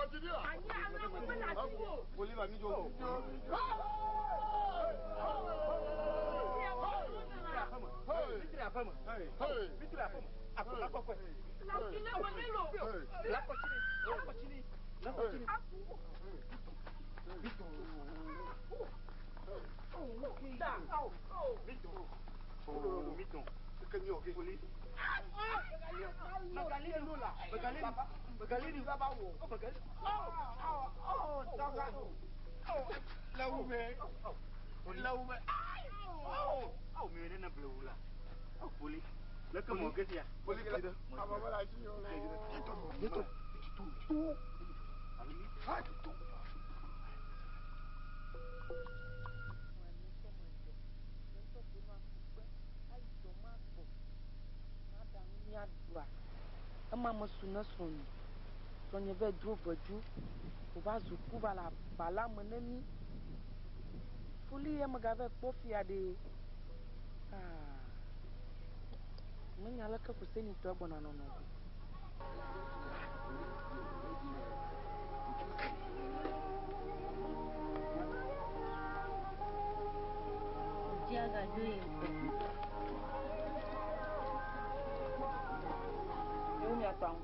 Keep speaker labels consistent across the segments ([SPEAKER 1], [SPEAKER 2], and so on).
[SPEAKER 1] Anyi alãwo mele asiwò o. Ema mesu ne srɔ̃nye. Srɔ̃nye vɛ dro ʋedzu wòva zu ku va le aba la me ne mí. Fuli ye megavɛ kpɔ fia ɖee. Aa. Menya leke Fusenitɔe gbɔna nɔnɔ ge. Yewo miatɔ aŋu.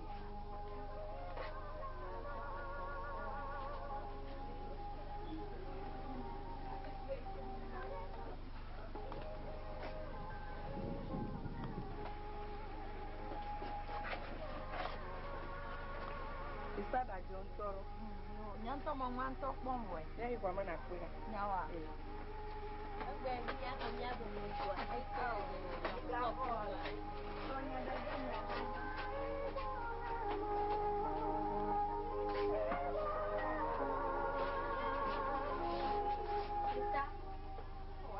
[SPEAKER 1] Isa ɖadzɔ ŋutɔ.
[SPEAKER 2] Nye ŋutɔ me ŋua ŋutɔ kpɔm wɔe.
[SPEAKER 1] Ne yi kɔa me nakpɔe ɖa.
[SPEAKER 2] Nyawoa? Egbe míaƒe mía dome ŋutsua.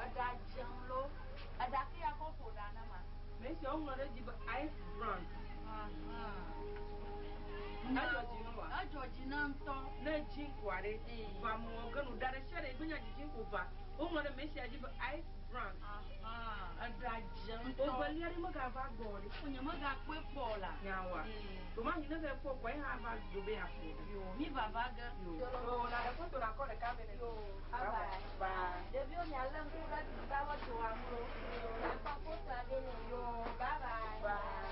[SPEAKER 2] Eɖa dzeŋ lo. Eɖa ke ya kɔ ƒo ɖa ne ma.
[SPEAKER 1] Me sia woŋlɔ ɖe edzi be ice brand. Edzɔ dzi na wòa?
[SPEAKER 2] Edzɔ dzi na ŋutɔ.
[SPEAKER 1] Ne edzi ŋkua ɖe, va mɔ ge nu ɖa ɖe sia ɖe gbe nya dzidzi ŋku va. Woŋlɔ ɖe me sia dzi be ice brand.
[SPEAKER 2] Eɖa dze ŋutɔ.
[SPEAKER 1] Evelia ɖe megava gbɔ ɖe.
[SPEAKER 2] Nye megakpɔe kpɔ o la.
[SPEAKER 1] Nyawoa? Ɖomahi ne va kpɔ kpɔ eha va do be yeaƒo ɖa.
[SPEAKER 2] Yo, mi vava ge.
[SPEAKER 1] Yo, na ɖe foto nakɔ ɖeka vɛ ne.
[SPEAKER 2] Yo,
[SPEAKER 1] bye
[SPEAKER 2] bye.
[SPEAKER 1] Bye.
[SPEAKER 2] Ɖeviwo mialé ŋku ɖe ɖeka ƒe dzoa ŋu lo. Nakɔ fotoa ɖo ne. Yo, bye bye.
[SPEAKER 1] Bye.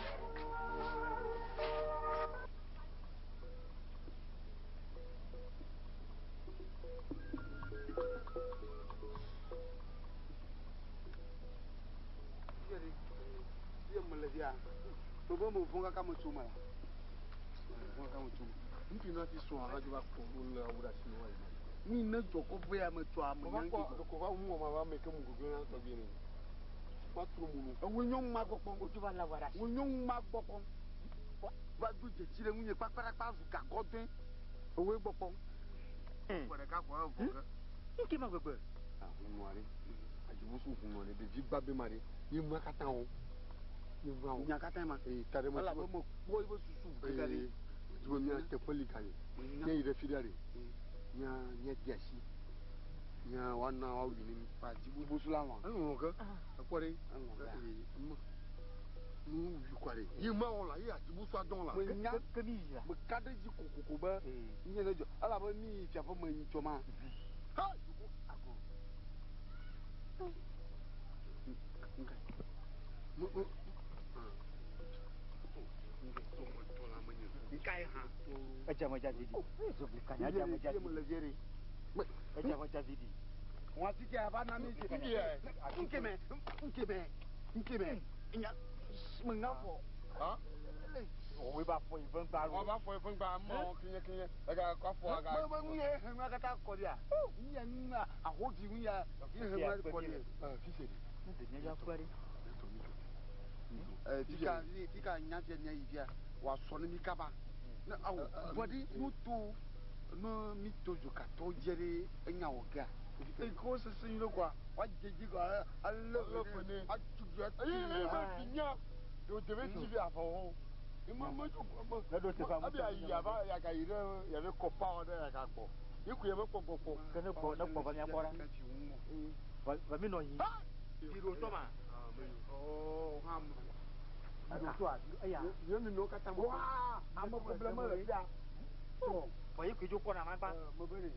[SPEAKER 3] Vɔ ye koe dzo kpɔna ma gba.
[SPEAKER 4] Mebe ɖe,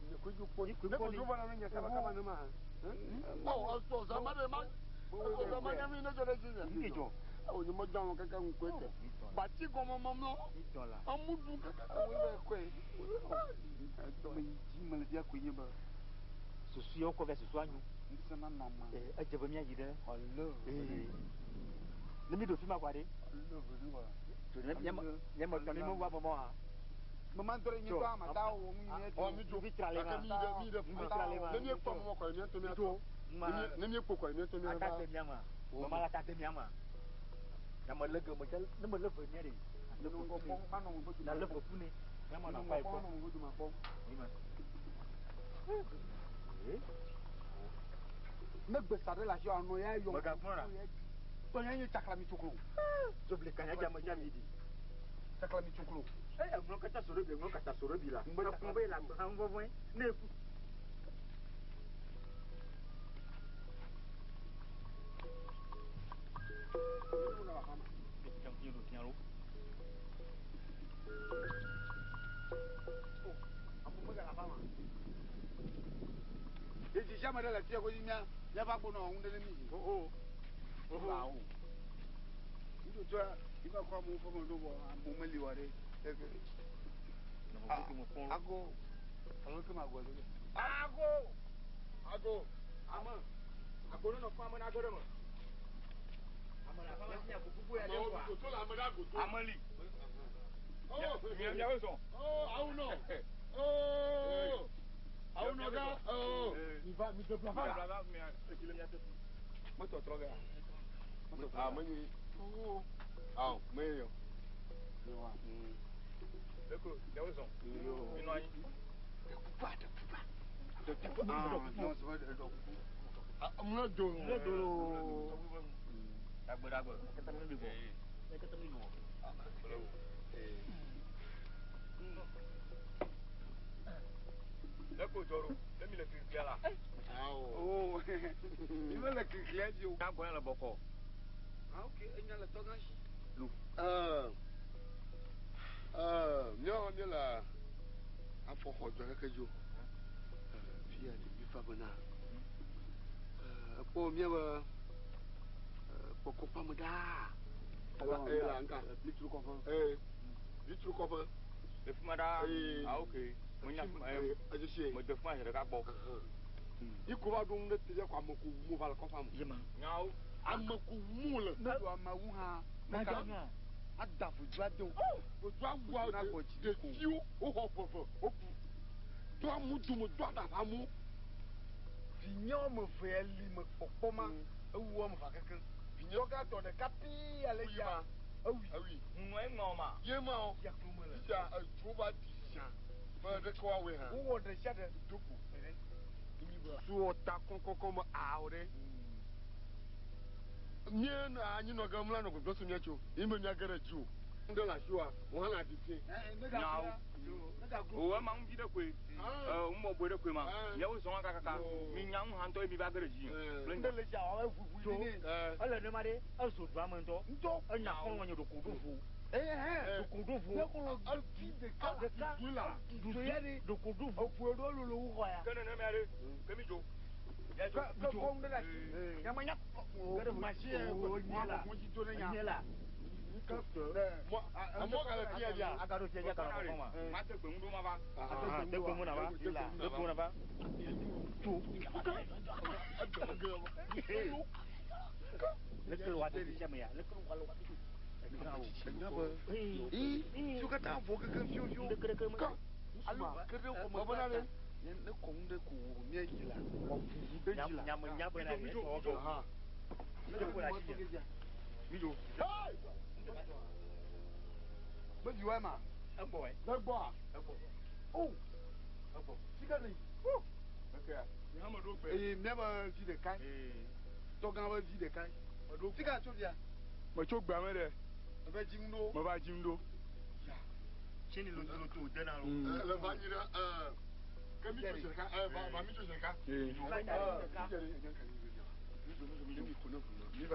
[SPEAKER 4] nye koe dzo kpɔ.
[SPEAKER 3] Ye koe
[SPEAKER 4] Ne
[SPEAKER 3] kpɔ
[SPEAKER 4] ko dzo vana ne nye kaba kaba ne ma.
[SPEAKER 5] Ɔ esɔ zama ɖe ma. Esɔ zama nye mi ne dzɔ ɖe dzi nye.
[SPEAKER 3] Nu ke dzɔ.
[SPEAKER 5] Ewɔ nye me dɔn kaka ŋkɔe ke. Bati gɔme mɔmlɔ.
[SPEAKER 3] Mi dɔ la.
[SPEAKER 5] Amu du kaka.
[SPEAKER 4] Awo ye kɔe. Me yi dzi me le fia koe nye be
[SPEAKER 3] Susu yawo kɔ vɛ susu anyo.
[SPEAKER 4] ŋusẽ nanɔ ma.
[SPEAKER 3] Ee, edze be míayi ɖe.
[SPEAKER 4] Ɔlé
[SPEAKER 3] Ee. Ne mi ɖo fi ma kɔa ɖe.
[SPEAKER 4] Ɔlé ve ɖe wa.
[SPEAKER 3] Tso ne míame míame tɔ mi me wu ame mɔ hã.
[SPEAKER 4] Me ma ŋutɔ ɖe nye
[SPEAKER 3] Tso.
[SPEAKER 4] tɔ amata wɔ ŋu yi
[SPEAKER 5] Ɔ mi dzo.
[SPEAKER 3] Mi tra le
[SPEAKER 5] Gake
[SPEAKER 3] ma.
[SPEAKER 5] mi ɖe mi ɖe fi
[SPEAKER 3] Mi
[SPEAKER 5] ma.
[SPEAKER 3] tra le ma.
[SPEAKER 5] Ne mi kpɔ mɔ kɔ mi to mi
[SPEAKER 3] Dzo.
[SPEAKER 5] atɔ.
[SPEAKER 3] Ma.
[SPEAKER 5] Ne mi kpɔ kɔ mi to mi
[SPEAKER 3] Ata
[SPEAKER 5] ava.
[SPEAKER 3] de mía ma. Mama la ta de mía ma. Na me le ge me dze ne me le ve mía ɖe. Na le ve fu ne. Na le ve fu ne. Mía ma nɔ akpa yi kpɔ. Yi ma. Ee.
[SPEAKER 4] Ne gbesa ɖe le asi anɔ ya yɔ.
[SPEAKER 3] Megakpɔ la.
[SPEAKER 4] Tɔnya nye tsaklami tsoklo.
[SPEAKER 3] Zobli kanya dze ame dze ami ɖi.
[SPEAKER 4] Tsaklami tsoklo.
[SPEAKER 3] Eye eŋlɔ kata soro bi eŋlɔ kata soro bi la. Ekpɔ be le agbe hã vɔvɔe. Ne eku.
[SPEAKER 4] Esi sia me ɖe le fia ko dzi mía míava gbɔ nɔ ŋu ɖe ne mi.
[SPEAKER 3] Oh oh.
[SPEAKER 4] Awo. Nutsotsoa yi va kɔ amewo ƒe me ɖo vɔ amewo meli wa ɖe. Eke. Ago. Alo ke ma gbɔ ɖe.
[SPEAKER 3] Ago.
[SPEAKER 5] Ago.
[SPEAKER 3] Ame. Ago ne nɔ fún ame na ago ɖe me. Ame le afa ma si ago gbogbo ya ɖe
[SPEAKER 5] Amewo
[SPEAKER 3] kɔa.
[SPEAKER 5] goto le ame ɖe agoto.
[SPEAKER 6] Ameli.
[SPEAKER 5] Oh.
[SPEAKER 6] Mia miawo zɔn.
[SPEAKER 5] Oh, awu nɔ. Oh. Awu nɔ gã. Oh.
[SPEAKER 4] Mi va mi de bla va la.
[SPEAKER 6] Me tɔtrɔ gɛ.
[SPEAKER 5] Ah, me nyi. Oh. Awo, me yɔ.
[SPEAKER 6] Eko miawo zɔn. Mi nɔ anyi.
[SPEAKER 4] Kupa ɖe kupa. Ah, non, c'est vrai, ɖe kuku.
[SPEAKER 5] Ah, mlɔ do.
[SPEAKER 3] Mlɔ do.
[SPEAKER 6] Dagbe dagbe.
[SPEAKER 3] Kata mi bɔ. Kata mi bɔ.
[SPEAKER 6] Eko jɔro. Ne mi le kirikiri la.
[SPEAKER 5] Awo.
[SPEAKER 4] Oh. Mi me le kiklia dzi o.
[SPEAKER 6] N'agbɔ yɛn le bɔkɔ.
[SPEAKER 4] Ah, ok, enya le tɔgã si.
[SPEAKER 5] Míawo míele afɔxɔ dzɔ keke dzo. Fia ɖevi fa bena. Ekpɔ míabe kpɔkɔƒe me ɖaa. Eye la ŋka.
[SPEAKER 4] Mitru kɔƒe.
[SPEAKER 5] Ee, vitru kɔƒe.
[SPEAKER 6] Le fi ma ɖaa.
[SPEAKER 5] Ee.
[SPEAKER 6] Ah ok. Me nya fi ma.
[SPEAKER 5] Edzesi.
[SPEAKER 6] Me de fi ma zi ɖeka gbɔ.
[SPEAKER 5] Iko va ɖo ŋu ɖe te ɖe ko ame ko wu mo va le kɔƒea me.
[SPEAKER 3] Yi ma.
[SPEAKER 6] Nyawo.
[SPEAKER 5] Ame ko wu mo le.
[SPEAKER 4] Ne ɖo amewu hã.
[SPEAKER 3] Na
[SPEAKER 4] Ne ka
[SPEAKER 3] dza nya.
[SPEAKER 4] ada vodua de o.
[SPEAKER 5] Vodua wua
[SPEAKER 4] Na gbɔ dzi ɖe ko.
[SPEAKER 5] ɖeviwo woxɔ ƒeve woku. Do amu dome do aɖaʋa mu.
[SPEAKER 4] Vinye wɔme eve ya li me kpɔkpɔ ma. Ewu wɔme eve kekeŋ.
[SPEAKER 5] Vinye
[SPEAKER 4] Tɔgã tɔ ɖeka pii ale
[SPEAKER 5] Ewi
[SPEAKER 4] ya.
[SPEAKER 5] ma.
[SPEAKER 4] Ewi.
[SPEAKER 5] Ewi.
[SPEAKER 6] Ŋunɔ ye ŋlɔ ma.
[SPEAKER 5] Ye ma o.
[SPEAKER 4] Ya klo me le.
[SPEAKER 5] Fifia edzo va ɖi zã. Be ɖeke woawɔe hã.
[SPEAKER 4] Wowɔ ɖe sia ɖe.
[SPEAKER 5] Do ko. Suwɔ ta kɔkɔkɔ me awo ɖe. Mía nɔ anyi nɔ ge mla nɔ gbegblẽ so mía tso. Yi me mía ge ɖe dzi o. Ŋɖe le asi wa, wò hã la ɖi fie.
[SPEAKER 6] Nyawo. O ema ŋu vi ɖe koe. Ɛ ŋu bɔbɔe ɖe koe ma. Miawo zɔn kakaka. Mi nya ŋu hã ŋutɔ ye mi va ge ɖe dzi.
[SPEAKER 5] Ee.
[SPEAKER 4] Ŋɖe le dzi awɔ eʋuʋui
[SPEAKER 3] Tso.
[SPEAKER 4] ɖi nɛ.
[SPEAKER 5] Ɛɛ.
[SPEAKER 3] Ele ne ma ɖe ezo dua me ŋutɔ.
[SPEAKER 4] Ŋutɔ.
[SPEAKER 3] Enya xɔlɔ̃ nye ɖoko ɖo vo.
[SPEAKER 4] Eye hɛ.
[SPEAKER 3] Ɖoko ɖo vo.
[SPEAKER 4] Ne kɔlɔ vi ɖeka.
[SPEAKER 3] Ɖeka.
[SPEAKER 5] Du la.
[SPEAKER 3] Du ya ɖe. Ɖoko ɖo vo.
[SPEAKER 4] Eʋu ɖo lolo wu xɔ ya.
[SPEAKER 6] Ke nene mia ɖe. Ke mi dzo. Mia dzo.
[SPEAKER 4] Ke ke kɔ ŋu ɖe le asi. Nyame nya. Masi yɛ.
[SPEAKER 3] O nye la.
[SPEAKER 4] Mo dzi do ne nya.
[SPEAKER 3] Nye la.
[SPEAKER 4] Ke.
[SPEAKER 5] Mɔ amɔ gale fia bia.
[SPEAKER 3] Agaɖo fia dzi agaɖo kɔkɔ ma.
[SPEAKER 6] Ma te gbe ŋu ɖo ma va.
[SPEAKER 3] Ah, de gbe ŋu na va. De gbe ŋu na va. Tso. Leke wa de sia me ya. Leke wa le wa de.
[SPEAKER 4] Enya be. Ii. Siwo katã vɔ kekeŋ fiofio.
[SPEAKER 3] Ɖeke ɖeke me.
[SPEAKER 4] Alo ke ɖe xɔme
[SPEAKER 5] Bɔbɔ na ɖe.
[SPEAKER 4] Ne ne kɔ ŋu ɖe ko wò mía yi la. Wɔ ʋuʋu ɖe dzi la.
[SPEAKER 3] Nyame nya bena
[SPEAKER 6] Mi dzo, mi dzo.
[SPEAKER 5] Aha.
[SPEAKER 3] Mi dzo ko le asi nye.
[SPEAKER 6] Mi dzo.
[SPEAKER 4] Be vi wa ma.
[SPEAKER 3] Egbɔ ɛ.
[SPEAKER 5] Ne gbɔa.
[SPEAKER 3] Egbɔ.
[SPEAKER 4] O.
[SPEAKER 3] Egbɔ.
[SPEAKER 4] Sika le yi.
[SPEAKER 6] Ekea. Mi hã me ɖo gbe.
[SPEAKER 4] Eye míabe vi ɖeka.
[SPEAKER 6] Ee.
[SPEAKER 4] Tɔgã be vi ɖeka.
[SPEAKER 6] Me ɖo gbe.
[SPEAKER 4] Sika tso fia.
[SPEAKER 6] Me tso gbea me ɖe.
[SPEAKER 4] Eve dzi ŋu ɖo.
[SPEAKER 6] Me va dzi ŋu ɖo.
[SPEAKER 3] Tsini lotoloto wo dena lo.
[SPEAKER 5] Le va nyi ɖe ɛɛ. Ke mi tso ɖeka. Ɛɛ va va mi tso ɖeka.
[SPEAKER 6] Ee.
[SPEAKER 5] Mi va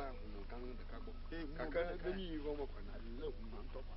[SPEAKER 5] hunɔ gã ɖeka gbɔ. Gake ne mi yi vɔ me kɔna le hunɔ ŋutɔ kɔa.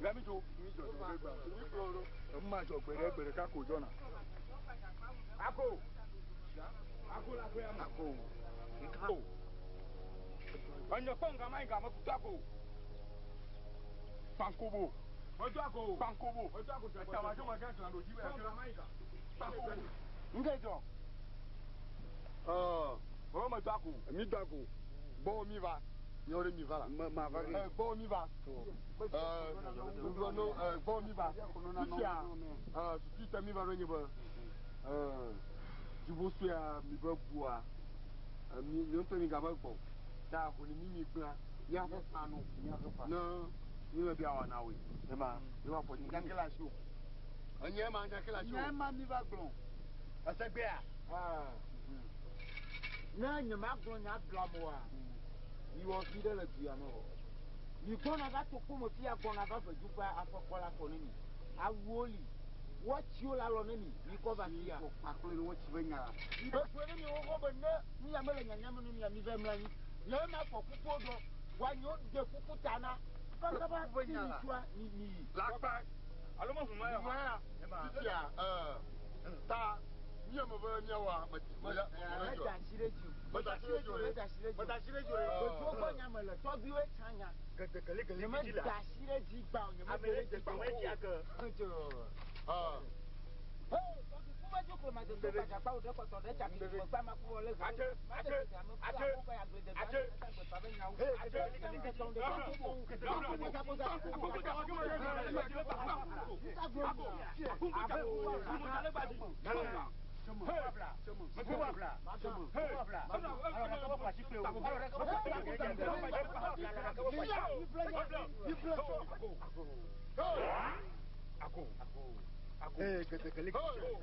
[SPEAKER 6] Gami dzo.
[SPEAKER 4] Emu ma dzɔ gbe ɖe gbe ɖeka ko dzɔna.
[SPEAKER 6] Ako. Ako la ko ya ma.
[SPEAKER 4] Ako.
[SPEAKER 6] Nka. Enye kpɔ nga ma yi ga me kutu ako.
[SPEAKER 4] Kpankobo.
[SPEAKER 6] Metu ako.
[SPEAKER 4] Kpankobo.
[SPEAKER 6] Metu ako.
[SPEAKER 4] Etama dzo ma gã gã ɖo dzi be
[SPEAKER 6] Kpɔ nga ma yi ga.
[SPEAKER 4] Kpankobo.
[SPEAKER 1] Nke dzɔ.
[SPEAKER 5] Ɔ
[SPEAKER 6] Wo metu ako.
[SPEAKER 5] mi do ago. Gbɔwɔ mi va. Miawo ɖe mi va la.
[SPEAKER 4] Ma va
[SPEAKER 5] Ɛ gbɔwɔ mi va. Ɛ ŋgɔ no ɛ gbɔwɔ mi va. Fifia ɛ susu tɛ mi va ɖo nye be ɛ dziƒosuea mi be bua ɛ mi mi ŋutɔ mi game gbɔ. Ta honi mi mi gblẽa míaƒe fa no. Ne mi le bia wɔna woe.
[SPEAKER 4] Ema.
[SPEAKER 5] Mi va fɔ dzi.
[SPEAKER 4] Nyake le asi o.
[SPEAKER 5] Enye ma nyake le asi o.
[SPEAKER 4] Nye ma mi va gblɔ. Esegbea.
[SPEAKER 5] Aa.
[SPEAKER 1] Ne nye ma gblɔ nya blam oa, miwɔ vi ɖe le du ya me o. Mi gbɔna va to kpome fia gbɔna va vedu ƒe afɔkɔ la kɔ ne mi. Awuwo li, wɔtsiwo le alɔ ne mi, mi kɔ va fia.
[SPEAKER 4] Kpakple ne wotsi be nya la.
[SPEAKER 1] Mi be ƒe ne mi xoxo be ne nu ya mele nyanya me ne mia mi va mlɔ anyi. Nye ma fɔ kukuwo ɖɔ, wa nyewo de kuku ta na. Kaba ti mi tsoa mi mi yi.
[SPEAKER 5] Lakpa.
[SPEAKER 6] Alo me ʋu ya.
[SPEAKER 5] Ŋua
[SPEAKER 6] Ema.
[SPEAKER 5] fifia ɛ ta mi ame be miawoa me me ya me
[SPEAKER 1] Meda
[SPEAKER 5] dzɔ.
[SPEAKER 1] asi ɖe dzi o.
[SPEAKER 5] Meda asi ɖe dzi o ɖe.
[SPEAKER 1] Meda asi ɖe dzi o.
[SPEAKER 4] Meda asi ɖe dzi o ɖe.
[SPEAKER 1] Veduwo gbɔ nya me le tɔgbuiwoe tsã nya.
[SPEAKER 3] Gede gele gele
[SPEAKER 1] Nye me
[SPEAKER 3] dzi la.
[SPEAKER 1] da asi ɖe dzi gbã o, nye me
[SPEAKER 3] Ame
[SPEAKER 1] da
[SPEAKER 3] ɖe
[SPEAKER 1] ɖe
[SPEAKER 3] dze
[SPEAKER 1] dzi
[SPEAKER 3] gbã
[SPEAKER 1] gbã
[SPEAKER 3] wo
[SPEAKER 1] o.
[SPEAKER 3] dzia ke.
[SPEAKER 1] Dzo.
[SPEAKER 5] Ɛ
[SPEAKER 1] Hey, tɔgbi kuma dzo klo ma de do gbadzakpa wo ɖe kpɔtɔ ɖe tsaki me gba ma ku wɔ le
[SPEAKER 6] Atse, atse, atse, atse.
[SPEAKER 4] Ee gede gele gele dzi la.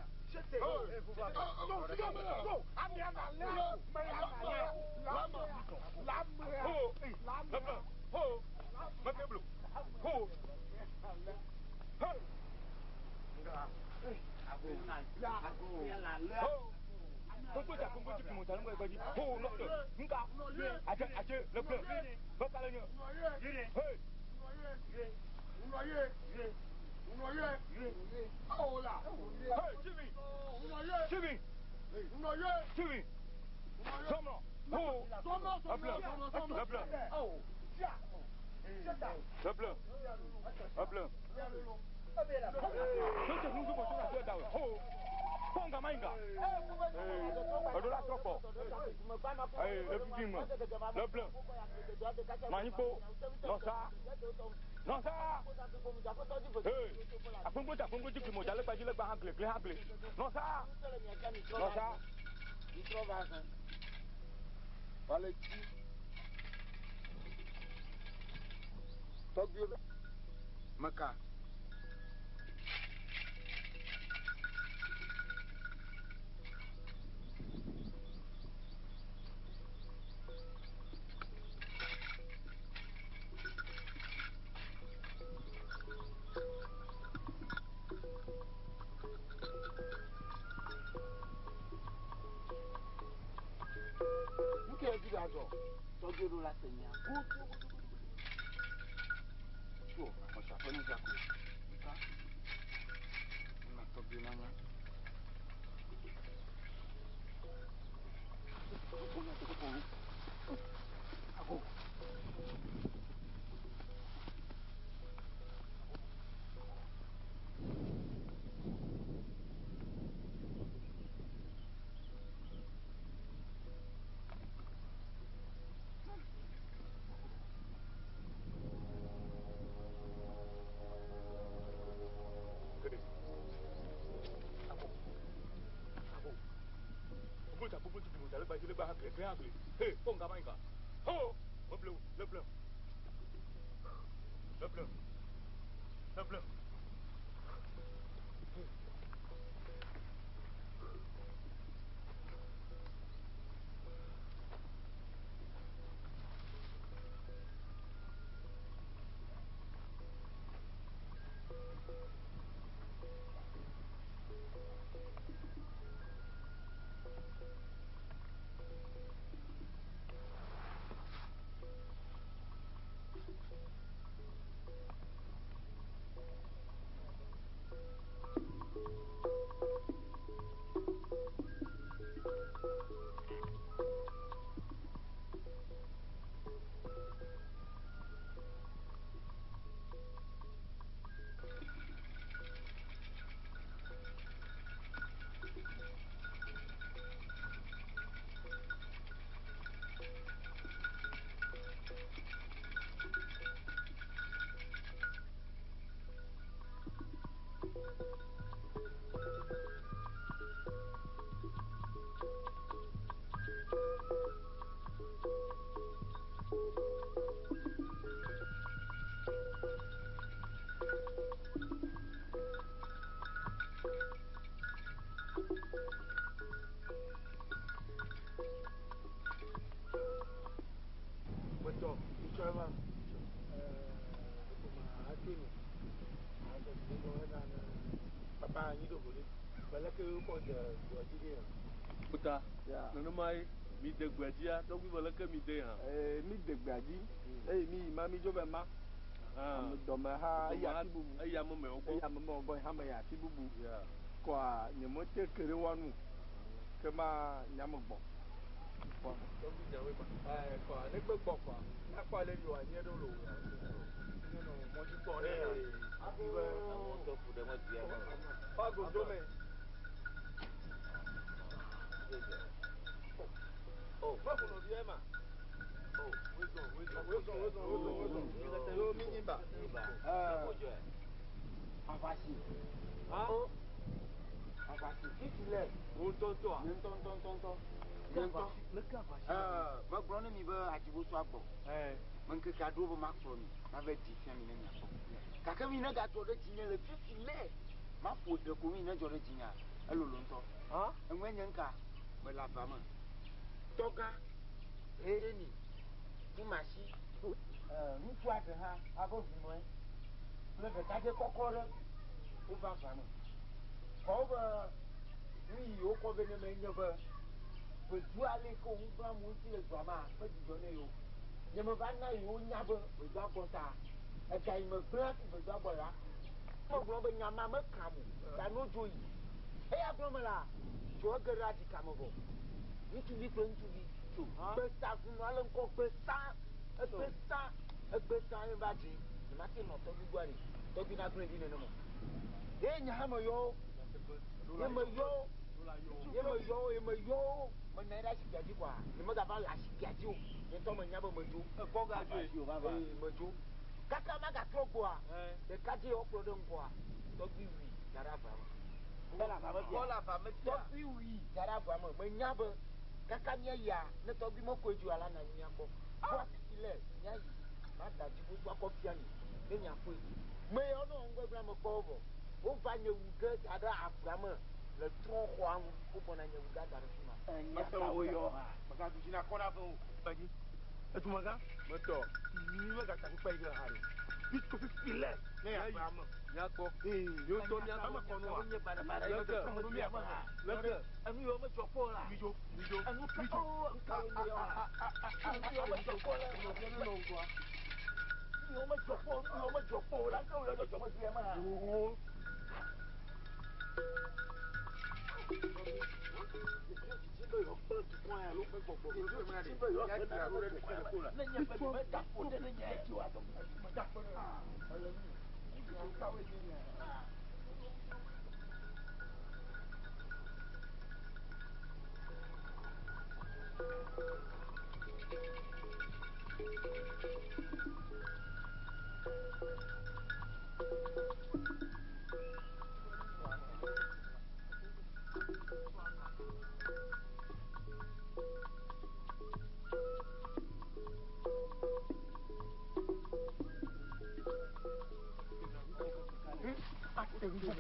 [SPEAKER 5] Wale tsi. Tɔgbuiwo be meka.
[SPEAKER 1] Nke dzi la dzɔ tɔgbuiwo ɖo la se nya gudugudugudu.
[SPEAKER 4] Tso ɔsaƒe nu dzako. Nka. Ena tɔgbi na nya. Ako.
[SPEAKER 6] Le gbe agble. He, kpɔ ŋga ma yi ka. Ho, meble o, le ble. Le ble. Le ble.
[SPEAKER 4] Metɔ, etsɔ eva. Ate mi. Ate mi gbɔ hena ne papa anyi ɖo ɖe. Beleke wokɔ de gbɔ dzi ɖe.
[SPEAKER 5] Kuta.
[SPEAKER 4] Ya.
[SPEAKER 5] Nenema ye mi de gbea dzia, tɔgbi be leke mi de hã.
[SPEAKER 4] Ee, mi de gbea dzi eye mi yi ma mi dzo be ma. Ame dɔme ha eyi afi bubu.
[SPEAKER 5] Eya me mewo gbɔ.
[SPEAKER 4] Eya me mewo gbɔ hã me yi afi bubu.
[SPEAKER 5] Ya.
[SPEAKER 4] Kɔa nye me te ke ɖe wa nu. Ke ma nyame gbɔ. Kɔ.
[SPEAKER 5] Tɔgbi nyawoe ma.
[SPEAKER 4] Ɛɛ kɔa ne gbe gbɔ kɔa, míakpɔ ale yi wòanye ɖo lo.
[SPEAKER 3] Ne nɔ mɔdzi kpɔ ɖe
[SPEAKER 4] Ee.
[SPEAKER 3] Afi be amewo tɔ ƒu ɖe mɔdzia me.
[SPEAKER 4] Fago dome.
[SPEAKER 3] Oh,
[SPEAKER 4] Meƒo nɔvia ma.
[SPEAKER 3] oh,
[SPEAKER 4] Wezɔ, wezɔ, wezɔ, wezɔ, wezɔ. Yo mi nyi ba.
[SPEAKER 3] Iba.
[SPEAKER 4] Ɛɛ.
[SPEAKER 3] Kodzɔe.
[SPEAKER 1] Avasi.
[SPEAKER 5] Ha?
[SPEAKER 1] Avasi fifi lɛ.
[SPEAKER 5] Wo ŋutɔŋutɔa?
[SPEAKER 1] Nye ŋutɔŋutɔŋutɔ. Nye ŋutɔ.
[SPEAKER 3] Leke avasi.
[SPEAKER 1] Ɛɛ, megblɔ ne mi be adzibosu agbɔ.
[SPEAKER 5] Ɛɛ.
[SPEAKER 1] Me ŋkeke aɖewo be makplɔ mi, mava ɖi fia mi ne miakpɔ. Gake mi ne gadzɔ ɖe dzinye le fifi lɛ, maƒo ɖe ko mi ne dzɔ ɖe dzinyea, elolo ŋutɔ.
[SPEAKER 5] Ha?
[SPEAKER 1] Eŋue nye ŋka, mele ava me. Tɔgã, Eni, Kumasi, ɛɛ, ŋutsu aɖe hã abe ʋunɔe kple ɖekadze kɔkɔ ɖe wova ava me. Kɔ be nu yi wokɔ vɛ ne me nye be ʋedu ale yi ke wo ŋugblẽ amewo ŋuti le dua mea, medzidzɔ ne yewo. Nye meva na yewo nya be ʋedua gbɔ ta ega yi megblẽ hafi ʋedua gbɔ la. Megblɔ be nya ma mekam o, ta no dzo yi. Eya gblɔ me la, dzo ege ɖe adzika me vɔ. Ŋutsuvi kple ŋutsuvi. Gbesa ʋunɔ le ŋkɔ gbesa, egbesa, egbesa ye va dzi. Nye ma te nɔ tɔgbi gbɔa ɖe, tɔgbi na gblẽ ɖi nenema. Ye nye hã meyɔ wo. Ye meyɔ wo. Ye meyɔ wo, ye meyɔ wo. Menɔ anyi ɖe asikpia dzi kɔa, nye megava le asikpia dzi o. Nye ŋutɔ menya be medzo.
[SPEAKER 5] Ekɔ ga dzoe.
[SPEAKER 1] Ee, medzo. Kaka magatrɔ gbɔa, ɖekadze wokplɔ ɖe ŋgɔa, tɔgbi wui da ɖe avea me.
[SPEAKER 3] Kɔ le ava me fia.
[SPEAKER 5] Kɔ le ava me fia.
[SPEAKER 1] Tɔgbi wui da ɖe avea me. Menya be kaka míeyia, ne tɔgbi mekɔe dzo ala na anyi míakpɔ. Kpɔ fifi lɛ, míayi. Mada dzibosu akɔ fia mi ne miakpɔe. Me yawo ne wɔ ŋgbegblẽ ame kpɔ wo vɔ. Wova nye wu ge da ɖe avea me le trɔ̃xɔa ŋu. Wogbɔna nye wu ge da ɖe fi ma.
[SPEAKER 3] Enya kawo yɔ. Megadu dzi na kɔ na ve o.
[SPEAKER 6] Gbadzi. Edumegã.
[SPEAKER 5] Metɔ.
[SPEAKER 6] Mi megata kpekpe yi ɖe ha ɖe. Mi tso fifi lɛ ne ya avea me.
[SPEAKER 5] Míakpɔ.
[SPEAKER 6] Ee,
[SPEAKER 5] Yewo ŋutɔ míakpɔ.
[SPEAKER 6] Ame kɔ nua.
[SPEAKER 3] Nye baɖabaɖa yɔ
[SPEAKER 5] Leke.
[SPEAKER 3] ɖe trɔ̃ mia me ha.
[SPEAKER 5] Leke.
[SPEAKER 3] Enu yiwo medzɔ kpɔ o la.
[SPEAKER 6] Mi dzo, mi dzo.
[SPEAKER 3] Enu ka o, enu kawo nye yɔ ha. Enu yiwo medzɔ kpɔ o la.
[SPEAKER 5] Nɔvia ne nɔ ŋgɔa.
[SPEAKER 3] Nu yiwo medzɔ kpɔ o, nu yiwo medzɔ kpɔ o la, nu kawo yɔ dzɔdzɔ me du ya me ha.
[SPEAKER 5] Wo.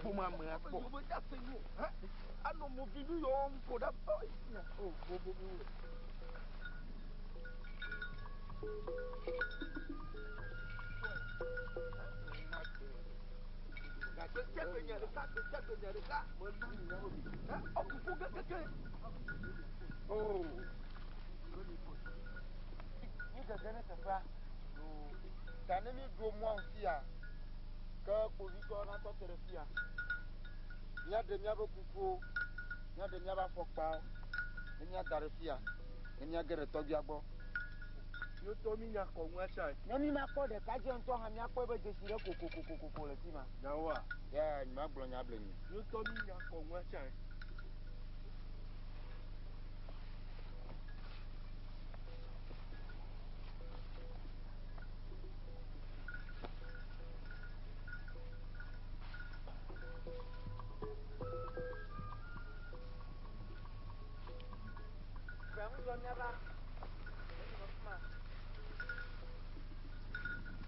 [SPEAKER 5] Gboma me akpɔ.
[SPEAKER 4] Anɔ movinu yɔm ko ɖa. O bo bo bo.
[SPEAKER 1] Mi gege ne teƒea. Ta ne mi ɖo mɔa fia, ke kpovitɔwo natɔ te ɖe fia. Míaɖe míaƒe kukuwo, míaɖe míaƒe afɔkpawo, ne míada ɖe fia, ne míage ɖe tɔgbuia gbɔ.
[SPEAKER 5] Míwotɔ mi nya kɔ ŋua tsa.
[SPEAKER 1] Ne mi makpɔ ɖekadze ŋutɔ hã míakpɔe be dzesi ɖe kokokokoko le fi ma.
[SPEAKER 5] Nyawoa?
[SPEAKER 1] Ya, nyemagblɔ nya able mi.
[SPEAKER 5] Míwotɔ mi nya kɔ ŋua tsa.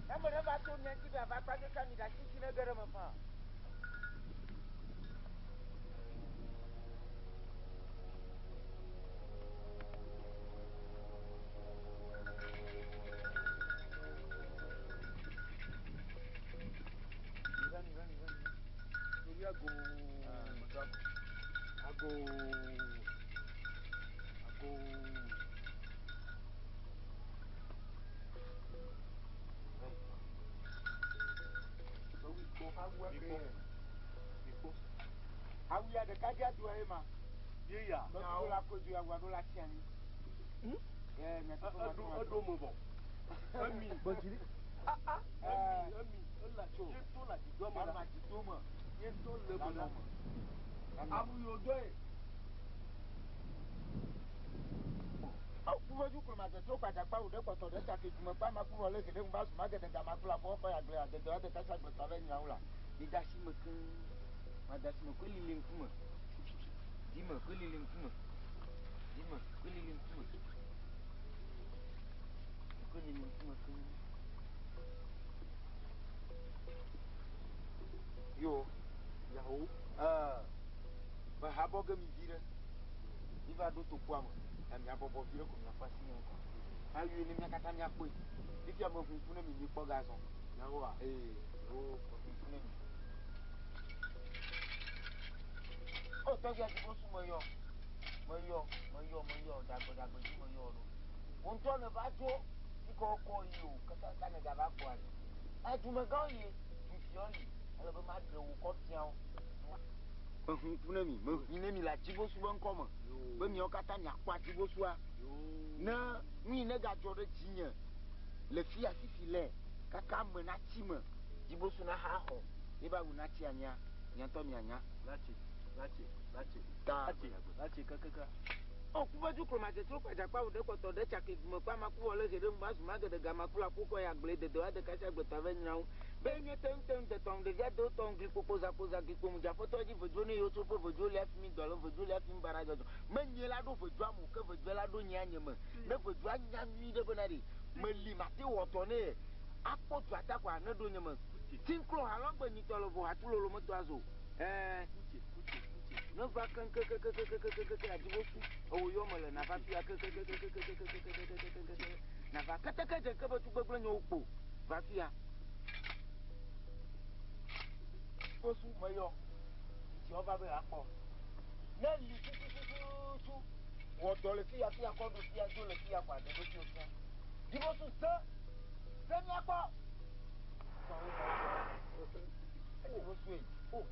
[SPEAKER 1] Ame ɖe va to mia ŋuti be ava kpa kaka mi ɖe asi si ne ge ɖe eme faa.
[SPEAKER 5] Mi va, mi va, mi va, mi va. Mi ago. Ago. Ago.
[SPEAKER 1] Awuya ɖeka dze adoa ye ma.
[SPEAKER 5] Yeya.
[SPEAKER 1] Nyawo la kodzo awua ɖo la tsi anyi. Ye miate ƒe
[SPEAKER 5] Eɖo eɖo me vɔ. Emi.
[SPEAKER 4] Gbedziri.
[SPEAKER 5] Emi emi ela tso. Ye to la dzidzɔ me la.
[SPEAKER 1] Ama dzido me.
[SPEAKER 5] Ye to le me la.
[SPEAKER 4] Awu yiwo do ye.
[SPEAKER 1] Kuvedu kplɔmadzetro kpadzakpa wo ɖe kpɔtɔ ɖe tsake dumekpa makuwɔ le geɖe ŋu va zu mageɖe gamakula fɔ kɔ yagble adede ade kasa gbetɔ le nyawo la. Mi da asi me keŋ. Ma da asi me koe lili ŋkume. Dime koe lili ŋkume. Dime koe lili ŋkume. Koe lili ŋkume keŋ. Yo.
[SPEAKER 5] Yawo.
[SPEAKER 1] Me habɔ ge mi vi ɖe. Mi va ɖo tokoa me. Na miabɔbɔ vi ɖe ko miakpɔ asi nye ŋkɔ. Ayi ne mia katã miakpɔe. Fifia me ʋu ŋku ne mi mikpɔ gazɔ.
[SPEAKER 5] Yawoa.
[SPEAKER 1] Ee, wo ʋu ŋku ne mi. O tɔgbia dzi bosu meyɔ. Meyɔ, meyɔ, meyɔ, ɖagbe ɖagbe dzi meyɔ ɖo. Wo ŋutɔ ne va dzo, fi ke wokɔ yi o, kakaka ne gava gbɔa ɖe. Edumegãwo yi, dufiawo li, ele be maɖe wo kɔ fia wo. Meʋu ŋku ne mi, meʋui ne mi le adzibosu be ŋkɔ me. Be miawo katã miakpɔ adzibosua. Ne nu yi ne gadzɔ ɖe dzinye le fia fifi le kaka ame natsi me, dzibosu naxa xɔ, ye ba wu natsi anyia, mia ŋutɔ mianya.
[SPEAKER 5] Latsi, latsi, latsi.
[SPEAKER 1] Ta.
[SPEAKER 5] Latsi, latsi kakaka.
[SPEAKER 1] O kuvedu kplɔmadzetro kpadzakpa wo ɖe kpɔtɔ ɖe tsake dumekpa makuwɔ le he ɖe ŋu va zu mageɖe gamakula kpokɔ ya gble dede wa de kasi agbetɔ ave nyawo. Be nye te ŋu te ŋu detɔ ŋu ɖevia dewo tɔ ŋu glikpokpo zakoza glikpo mu dzaƒetɔ dzi vedzo ne yewo tso ƒe vedzo lia fi mi dɔ le vedzo lia fi mi bara dzɔdzɔ. Menye la ɖo vedzoa mo ke vedzoa la ɖo nyea nye me. Ne vedzoa nya nyui ɖe bena ɖe meli mate wɔ dɔ ne ye akpɔ dzoa ta koa ne ɖo nye me. Tinklo halɔgbe nyitɔ le vo hatu lolo metɔ azo. Ɛɛ. Ne va keŋkeŋkeŋkeŋkeŋkeŋkeŋke adzibosu ewo yɔ me le nava fia keŋkeŋkeŋkeŋkeŋkeŋkeŋkeŋkeŋkeŋke nava keteke dze ke be tugbegble nyewo kpo va fia. Bosu meyɔ dzidziɔ va be akpɔ. Ne li tututututu wɔ dɔ le fia fia kɔ ɖo fia do le fia kɔ ade ɖo fia fia. Dzibosu se se miakpɔ. Dzibosu yi.
[SPEAKER 5] O.